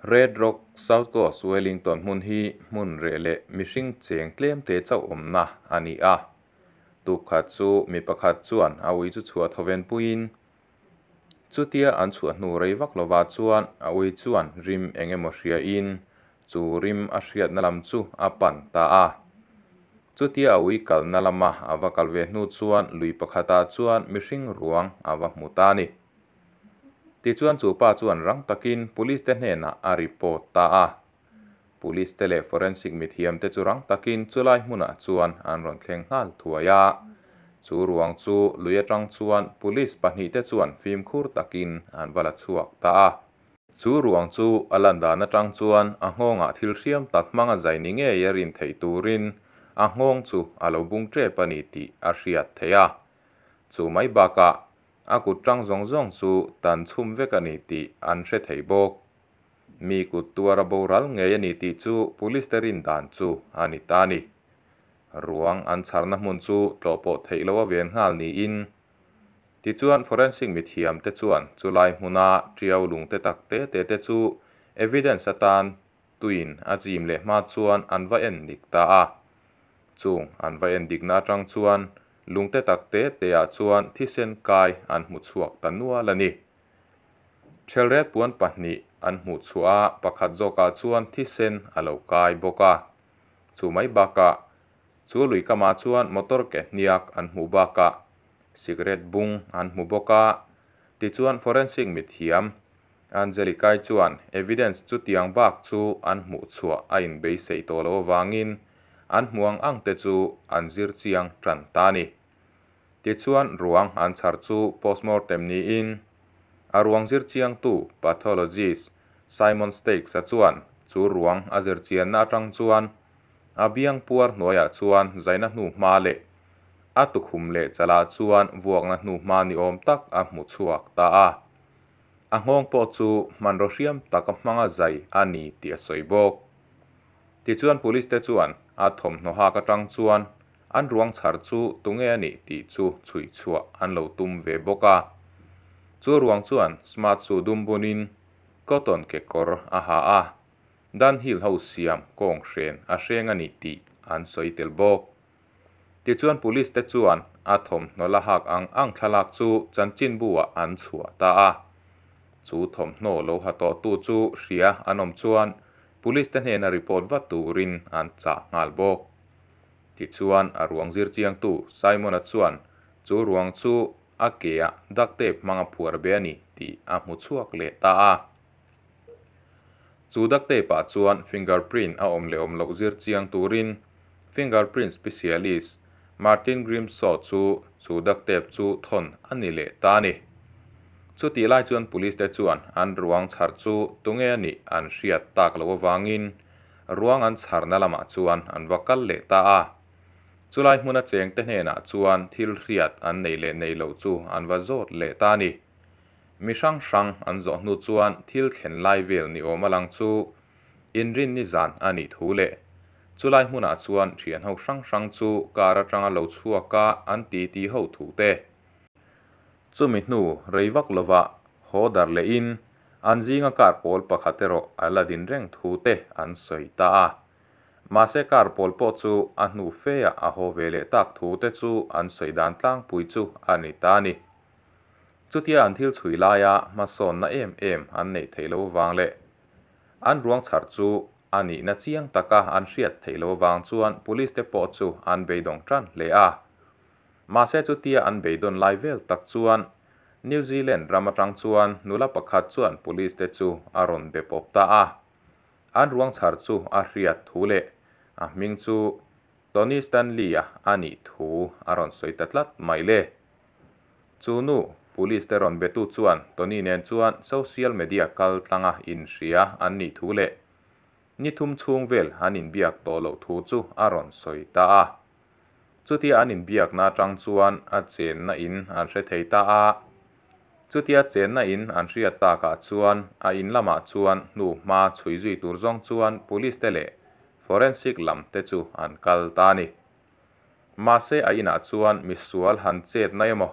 Red Rock, South Coast, Wellington hmun hi hmun reh leh mihring cheng tlem te chauh awmna a ni a. Tukkhat chu mi pakhat chuan a ui chu chhuah thawven puiin chutia an chhuah hnu rei vak lovah chuan a ui chuan rim eng emaw hriain chu rim a hriatna lam chu a pan ta a. Chutia a ui kalna lama a va kal ve hnu chuan lui pakhatah chuan mihring ruang a va hmu ta a ni. Tichuan chu pa chuan rang takin police te hnenah a report ta a. Police te leh forensic mithiam te chu rang takin chulai hmunah chuan an rawn thleng nghal thuai a. Chu ruang chu lui atang chuan police pahnihte chuan fimkhur takin an va la chhuak ta a. Chu ruang chu a lan dan atang chuan a nghawngah thil hriam tak hmanga zai ni ngei a rin theih turin a nghawng chu a lo bung tep a ni tih a hriat theih a. Chu mai bakah a kut tang zawng zawng chu tan chhum vek a ni tih an hre thei bawk. Mi kut tuar a boral ngei a ni tih chu police te rin dan chu a ni ta a ni. Ruang an chharna hmun chu tlawh pawh theih loh a ven nghal niin tichuan forensic mithiam te chuan chulai hmuna tiau lung te tak te te te chu evidence atan tuin a chim leh hma chuan an va en dik ta a. Chung an va en dikna atang chuan lung te tak te te ah chuan thisen kai an hmu chhuak ta nual a ni. Thelret puan pahnih an hmuh chhuah a, pakhat zawkah chuan thisen a lo kai bawk a. Chu mai bakah chu lui kamah chuan motor ke hniak an hmuh bakah cigarette bung an hmu bawk a. Tichuan forensic mithiam Angelica-i chuan evidence chutiang bak chu an hmuh chhuah a inbeisei tawh loh avangin an hmuh ang ang te chu an zir chiang tan ta a ni. Tichuan ruang an chhar chu postmortem niin a ruang zir chiangtu pathologist Simon Stakes-a chuan chu ruang a zir chianna atang chuan a biang puar hnuaiah chuan zaina hnu hma leh a tukhum leh chalah chuan vuakna hnu hma ni awm tak a hmu chhuak ta a. A nghawng pawh chu hmanraw hriam taka hmanga zai a ni tih a sawi bawk. Tichuan police te chuan a thawmhnaw hak atang chuan an ruang chhar chu tunge a nih tih chu chhuih chhuah an lo tum ve bawk a. Chu ruang chuan smart chu dum bunin cotton kekawr a ha a, Dunhill ho siam kawng hren a hreng a ni tih an sawi tel bawk. Tichuan police te chuan a thawmhnaw la hak ang ang thlalak chu chanchinbu ah an chhuah ta a. Chu thawmhnaw lo ha tawh tu chu hria an awm chuan police te hnena report vat turin an chah nghal bawk. Tichuan a ruang zir chiangtu Simon-a chuan chu ruang chu a ke ah duct tape hmanga phuar be a ni tih a hmu chhuak leh ta a. Chu duct tape ah chuan fingerprint a awm leh awm loh zir chiang turin fingerprint specialist Martin Grimshaw chu chu duct tape chu thawn a ni leh ta a ni. Chutih lai chuan police te chuan an ruang chhar chu tunge a nih an hriat tak loh avangin ruang an chharna lamah chuan an va kal leh ta a. Chulai hmuna chengte hnenah chuan thil hriat an nei leh nei loh chu an va zawt leh ta a ni. Mi hrang hrang an zawh hnu chuan thil thlen lai vel ni awm a lang chu inrinni zan a nih thu leh chulai hmunah chuan thian ho hrang hrang chu car atanga lo chhuak a an ti ti ho thu te. Chumi hnu rei vak lovah haw dar lehin an zinga car pawl pakhat erawh a la din reng thu te an sawi ta a. Mahse car pawl pawh chu a hnu feah a haw ve leh tak thu te chu an sawi dan tlangpui chu a ni ta a ni. Chutia an thil chhui laia hmasawnna em em an neih theih loh vang leh an ruang chhar chu a nihna chiang taka an hriat theih loh vang chuan police te pawh chu an beidawng tan hle a. Mahse chutia an beidawn lai vel tak chuan New Zealand ram atang chuan nula pakhat chuan police te chu a rawn be pawp ta a. An ruang chhar chu a hriat thu leh a hming chu Tony Stanley-a a nih thu a rawn sawi ta tlat mai le. Chu nu, Police te rawn betu chuan Tony nen chuan social media kal tlanga inhria an nih thu leh ni thum chhung vel an inbiak tawh loh thu chu a rawn sawi ta a. Chutia an inbiakna atang chuan a chenna in an hre thei ta a. Chutia chenna in an hriat takah chuan a in lamah chuan hnu hma chhui zui tur zawng chuan Police te leh forensic lam te chu an kal ta a ni. Mahse a inah chuan misual han chet na emaw,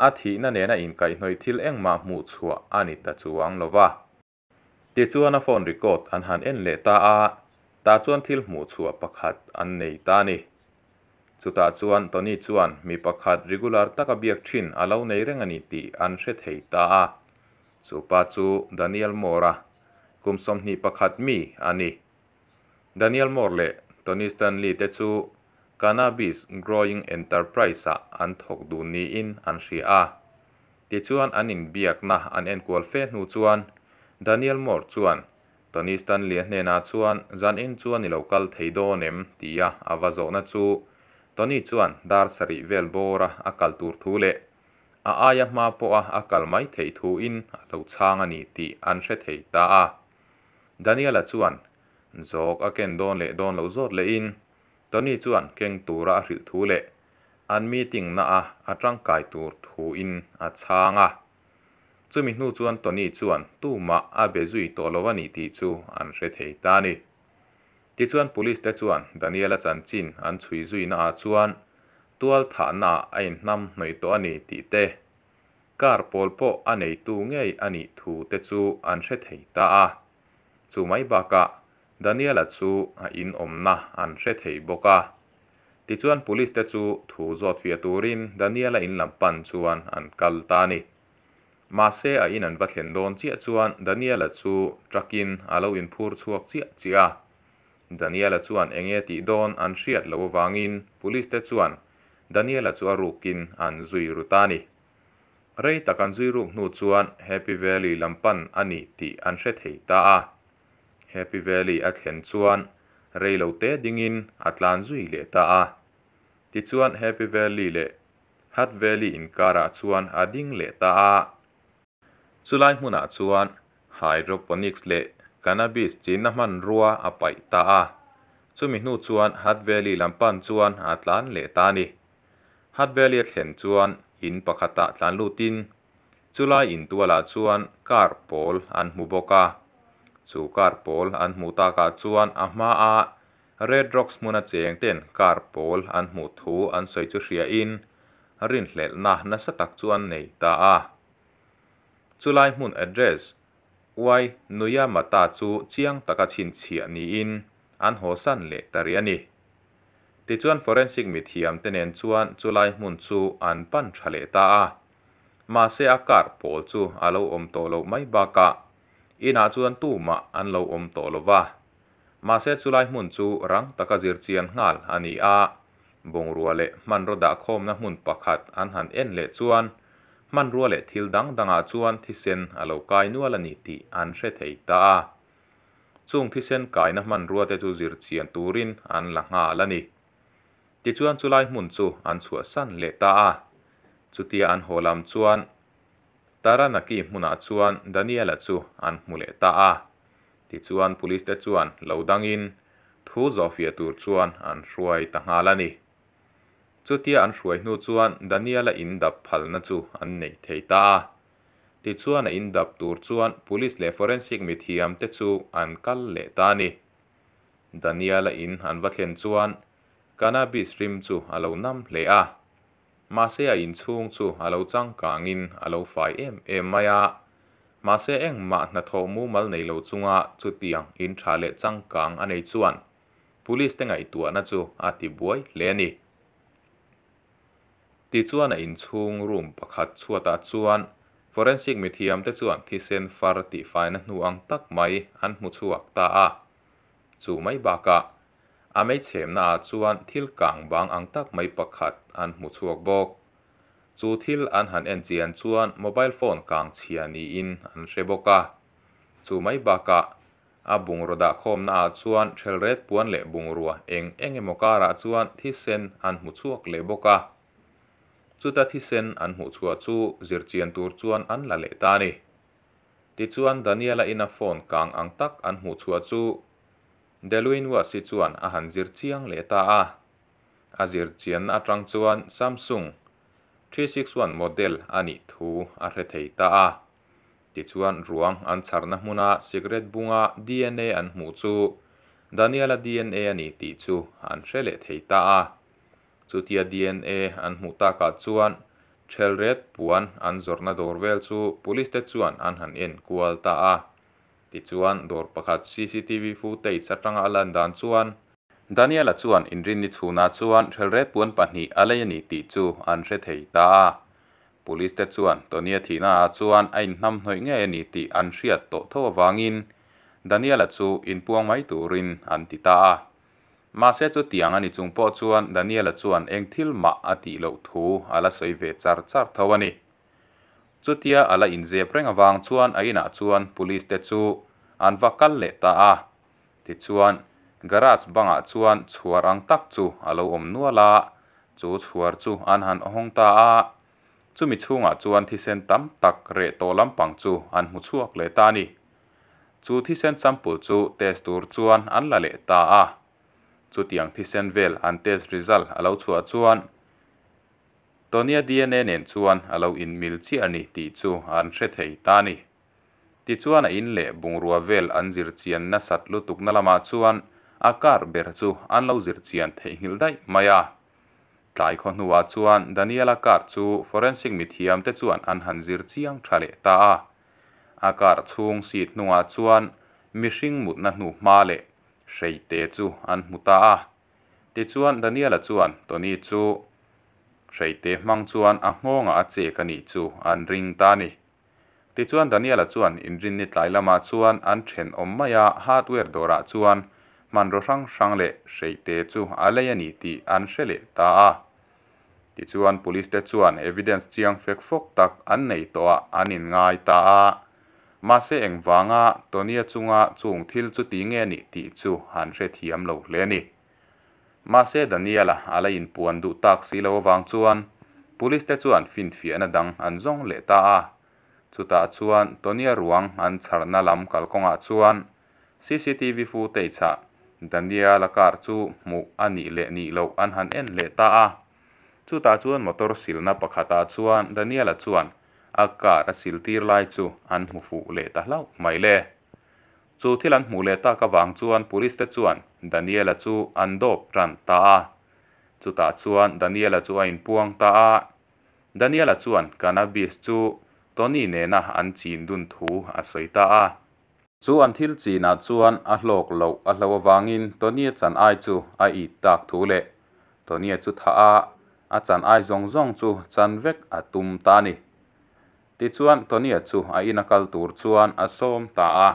a thihna nena inkaihhnawih thil engmah hmuh chhuah a ni ta chuang lo va. Tichuan a phone record an han en leh ta a, tah chuan thil hmuh chhuah pakhat an nei ta a ni. Chutah chuan Tony chuan mi pakhat regular taka biak thin a lo nei reng a ni tih an hre thei ta a. Chu pa chu Daniel Moore-a, kum 21 mi a ni. Daniel Moore leh Tony Stanley te chu Cannabis Growing Enterprise-ah an thawk dun niin an hria a. Tichuan an inbiakna an enkual fe hnu chuan Daniel Moore chuan Tony Stanley-a hnenah chuan zanin chuan i lo kal thei dawn em? tia a va zawhna chu Tony chuan dar sarih vel bawra a kal tur thu leh a aia hma pawha a kal mai theih thuin a lo chhang a ni tih an hre thei ta a. Daniel-a chuan zawk a ken dawn leh dawn loh zawt lehin Tony chuan keng tura a hrilh thu leh an meeting na a a tangkai tur thuin a chhang a. Chumi hnu chuan Tony chuan tumah a be zui tawh lo a ni tih chu an hre thei ta a ni. Tichuan Police te chuan Daniel-a chanchin an chhui zui naah chuan tual thahna ah a inhnam hnawih tawh a ni tih te, car pawl pawh a neitu ngei a nih thu te chu an hre thei ta a. Chu mai bakah Daniel-a chu a inawmna an hre thei bawk a. Tichuan Police te chu thu zawt fiah turin Daniel-a in lam pan chuan an kal ta a ni. Mahse a in an va thlen dawn chiah chuan Daniel-a chu truck-in a lo inphur chhuak chiah chiah a. Daniel-a chuan eng nge tih dawn an hriat loh avangin Police te chuan Daniel-a chu a rukin an zui ru ta a ni. Rei tak an zui ruk hnu chuan Happy Valley lam pan a ni tih an hre thei ta a. Happy Valley a thlen chuan rei lo te dingin a tlan zui leh ta a. Tichuan Happy Valley leh Hutt Valley inkarah chuan a ding leh ta a. Chulai hmunah chuan hydroponics leh cannabis chinna hmanrua a paih ta a. Chumi hnu chuan Hutt Valley lam pan chuan a tlan leh ta a ni. Hutt Valley a thlen chuan in pakhatah tlan lutin Chulai intualah chuan car pawl an hmu bawk a, chu car pawl an hmuh takah chuan a hmaa Red Rocks hmuna cheng ten car pawl an hmuh thu an sawi chu hriain rinhlelhna nasa tak chu an nei ta a. Chulai hmun address Y Nuyamata chu chiang taka chhinchhiah niin an hawsan leh ta rih a ni. Tichuan forensic mithiam te nen chuan chulai hmun chu an pan tha leh ta a. Mahse a car pawl chu a lo awm tawh loh mai bakah inah chuan tumah an lo awm tawh lo va. Mahse chulai hmun chu rang taka zirchian nghal a ni a, bungrua leh hmanraw dahkhawmna hmun pakhat an han en leh chuan hmanrua leh thil dang dangah chuan thisen a lo kai nual a ni tih an hre thei ta a. Chung thisen kaina hmanrua te chu zirchian turin an la nghal a ni. Tichuan chulai hmun chu an chhuahsan leh ta a. Chutia an haw lam chuan Taranaki hmunah chuan Daniel-a chu an hmu leh ta a. Tichuan police te chuan lo dangin thu zawhfiah tur chuan an hruai ta nghal a ni. Chutia an hruai hnu chuan Daniel-a in dap phalna chu an nei thei ta a. Tichuan a in dap tur chuan police leh forensic mithiam te chu an kal leh ta a ni. Daniel-a in an va thlen chuan cannabis rim chu a lo nam hle a. Mahse a inchhung chu a lo changkangin a lo fai em em mai a. Mahse engmah hnathawh mumal nei lo chunga chutiang in tha leh changkang a nei chuan Police te ngaihtuahna chu a ti buai hle a ni. Tichuan a inchhung room pakhat chhuatah chuan forensic mithiam te chuan thisen far tihfaina hnu ang tak mai an hmu chhuak ta a. Chu mai bakah a meichhemna ah chuan thil kang bang ang tak mai pakhat an hmu chhuak bawk. Chu thil an han en chian chuan mobile phone kang chhia niin an hre bawk a. Chu mai bakah a bungraw dahkhawmna ah chuan thelret puan leh bungrua eng eng emaw karah chuan thisen an hmu chhuak leh bawk a. Chuta thisen an hmuh chhuah chu zirchian tur chuan an la leh ta a ni. Tichuan Daniel-a ina phone kang ang tak an hmuh chhuah chu Deluin Wasi chuan a han zir chiang leh ta a. A zir chianna atang chuan Samsung 361 model a nih thu a hre thei ta a. Tichuan ruang an chharna hmuna cigarette bunga dna an hmuh chu Daniel-a dna a ni tih chu an hre leh thei ta a. Chutia dna an hmuh takah chuan thelret puan an zawrhna dawr vel chu police te chuan an han en kual ta a. Tichuan, dawr pakhat cctv footage atanga a lan dan chuan, Daniel-a chuan inrinni chhunah chuan hrelret puan pahnih a lei a ni tih chu an hre thei ta a. Police te chuan Tony-a thihnaah chuan a inhnamhnawih ngei a ni tih an hriat tawh tho avangin Daniel-a chu inpuang mai turin an ti ta a. Mahse chutiang a ni chung pawh chuan Daniel-a chuan eng thil mah a tih loh thu a la sawi ve char char tho a ni. Chutia a la inzep reng avang chuan a inah chuan police te chu an va kal leh ta a. Tichuan, garage bangah chuan chhuar ang tak chu a lo awm nual a, chu chhuar chu an han hawng ta a. Chumi chhungah chuan thisen tam tak reh tawh lampang chu an hmu chhuak leh ta a ni. Chu thisen sample chu test tur chuan an la leh ta a. Chutiang thisen vel an test result a lo chhuah chuan Tonya dna nen chuan a lo inmil chiah a ni tih chu an hre thei ta a ni. Tichuan a in leh bungrua vel an zir chian nasat lutukna lamah chuan a car ber chu an lo zir chian theihnghilh daih mai a. Tlai khaw hnuah chuan Daniela car chu forensic mithiam te chuan an han zir chiang tha leh ta a. A car chhung seat hnungah chuan mihring mutna hnu hma leh hreite chu an hmu ta a. Tichuan Daniela chuan Tony chu hreite hmang chuan a nghawngah a chek a nih chu an ring ta a ni. Tichuan Daniela chuan inrinni tlai lamah chuan an thenawm mai a, hardware dawrah chuan hmanraw hrang hrang leh hreite chu a lei a ni tih an hre leh ta a. Tichuan police te chuan evidence chiang fek fawk tak an nei tawh ah an inngai ta a. Mahse engvanga Tonya chunga chung thil chu ti nge nih tih chu an hrethiam lo hle a ni. Mahse Daniela a la inpuan duh tak si lo avang chuan Police te chuan finfiahna dang an zawng leh ta a. Chutah chuan Tonya ruang an chharna lam kalkawngah chuan cctv footage ah Daniela car chu hmuh a nih leh nih loh an han en leh ta a. Chutah chuan motor silna pakhatah chuan Daniela chuan a car a sil tir lai chu an hmu fuh leh ta hlauh mai le. Chu thil an hmuh leh tak avang chuan police te chuan Daniela chu an dawp tan ta a. Chutah chuan Daniela chu a inpuang ta a. Daniela chuan cannabis chu Tony nena an chin dun thu a sawi ta a. Chu an thil chinah chuan a hlawk loh a hlo avangin Tony-a chan ai chu a it tak thu leh Tony-a chu thah a, a chan ai zawng zawng chu chan vek a tum ta a ni. Tichuan, Tonya chu a ina kal tur chuan a sawm ta a.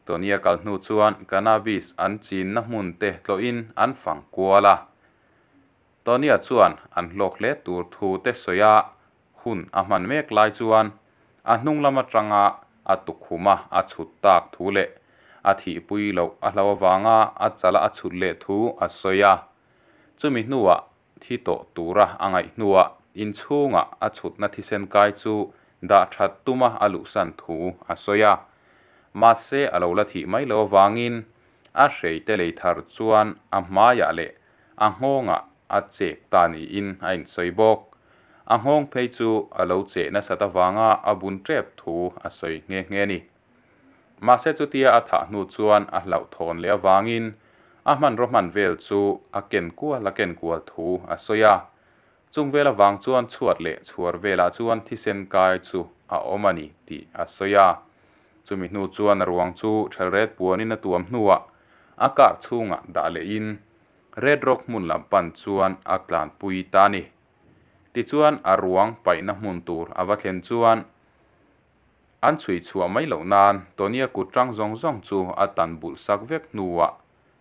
Tonya kal hnu chuan cannabis an chinna hmun te tlawhin an fang kual a. Tonya chuan an hlawk hle tur thu te sawi a, hun a hman mek lai chuan a hnung lam atanga a tukhuma a chhut tak thu leh a thihpui loh a hlo avanga a chala a chhut leh thu a sawi a. Chumi hnuah Thi tawh tura a ngaih hnuah inchhungah a chhutna thisen kai chu dah that tuma a luhsan thu a sawi a. Mahse a lo la thih mai lo avangin a hreite lei thar chuan a hmaiah leh a nghawngah a chek ta niin a insawi bawk. A nghawng phei chu a lo cheh nasat avanga a bun tep thu a sawi nghe nghe a ni. Mahse chutia a thah hnu chuan a hlauhthawn leh avangin a hmanraw hman vel chu a ken kual a ken kual thu a sawi a. Chung vel avang chuan chhuat leh chhuar velah chuan thisen kai chu a awm a ni tih a sawi a. Chumi hnu chuan a ruang chu thelret puanin a tuam hnuah a car chhungah dah lehin Red Rock hmun lam pan chuan a tlanpui ta a ni. Tichuan a ruang paihna hmun tur a va thlen chuan An chhui chhuah mai loh nan Tonya kut tang zawng zawng chu a tan bulh sak vek hnuah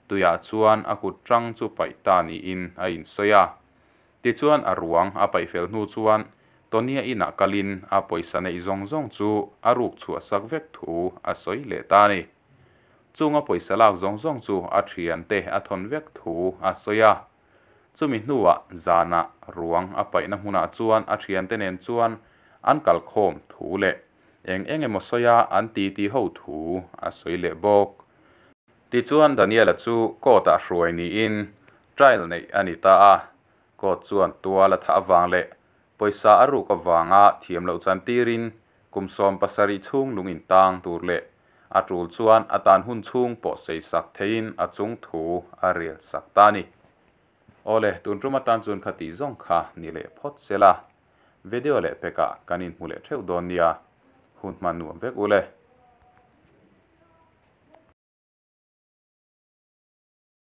tuiah chuan a kut tang chu paih ta niin a insawi a. Tichuan a ruang a paih fel hnu chuan Tonya inah kalin a pawisa neih zawng zawng chu a ruk chhuah sak vek thu a sawi leh ta a ni. Chung a pawisa lak zawng zawng chu a thiante a thawn vek thu a sawi a. Chumi hnuah zanah ruang a paihna hmunah chuan a thiante nen chuan an kalkhawm thu leh eng eng emaw sawia an titi ho thu a sawi leh bawk. Tichuan Daniela chu court-ah hruai niin trial neih a ni ta a, court chuan tual a thah avang leh pawisa a ruk avanga thiam loh chan tirin kum 70 chhung lung intang tur leh a tul chuan a tan hun chhung pawh sei sak theiin a chung thu a rel sak ta a ni. Awle, tun tum atan chuan kha tih zawng kha ni leh phawt se la. Video leh pekah kan inhmu leh theuh dawn nia. Hun hman nuam vek ule.